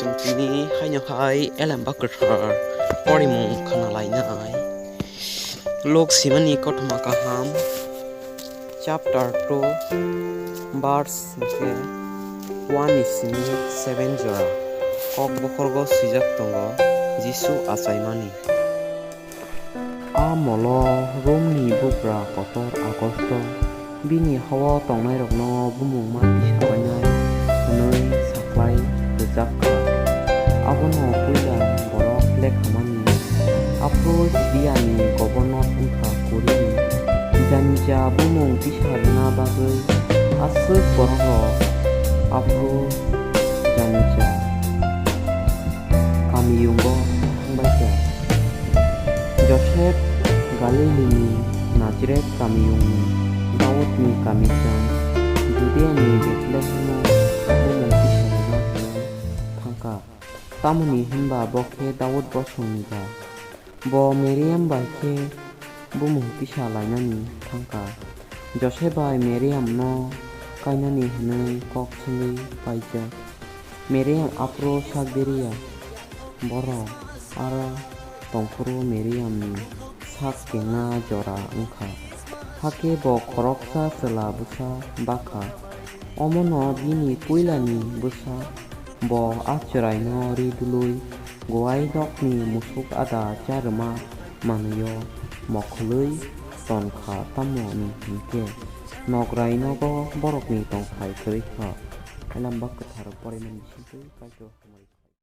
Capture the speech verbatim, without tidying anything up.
Chwng tini haino hai Elembak Kwthar porimung khna lainai. Luk simani kothoma kaham, chapter two, verse hwnkhe one ni simi seven jora. Kok bokhorgo swijak tongo, Jisu achaimani. A molo Romni bugra kotor Augusto bini hao tongnairokno bumung ma tisa painai hwnwi sakhlai rwjak kha. Abono puila borok lekhamani, aphuru Judiani gobonor wng kha Kurini, janija bumung tisa rwna bagwi aswk borokrok aphuru janija kamiyungo thangbaikha. Josep Galilini Nazaret kamiyungni Daudni kamisong Judeani Bethlehemo bumung tisa rwna hwnwi thangkha, tamoni hwnba bo khe Daud bosongni ba. Bo Meriam bai khe bumung tisa lainani thangkha. Josep bai Meriamno kainani hwnwi kok sengwi paijak. Meriam aphuru sak diriya. Borok aro tongphuru Meriamni sak kengna jora wngkha. Hakhe bo khoroksa chwla bwsa bakha. Omono bini puilani bwsa. Bo a chwraino ri dului guai nokni musuk ada cha rwma manwio mokhwlwi ton kha, tamo hwn khe nograi nogo borokni tongthai kwrwi kha. Elembak Kwthar porimani bisingtwi Kaitor hamari kha.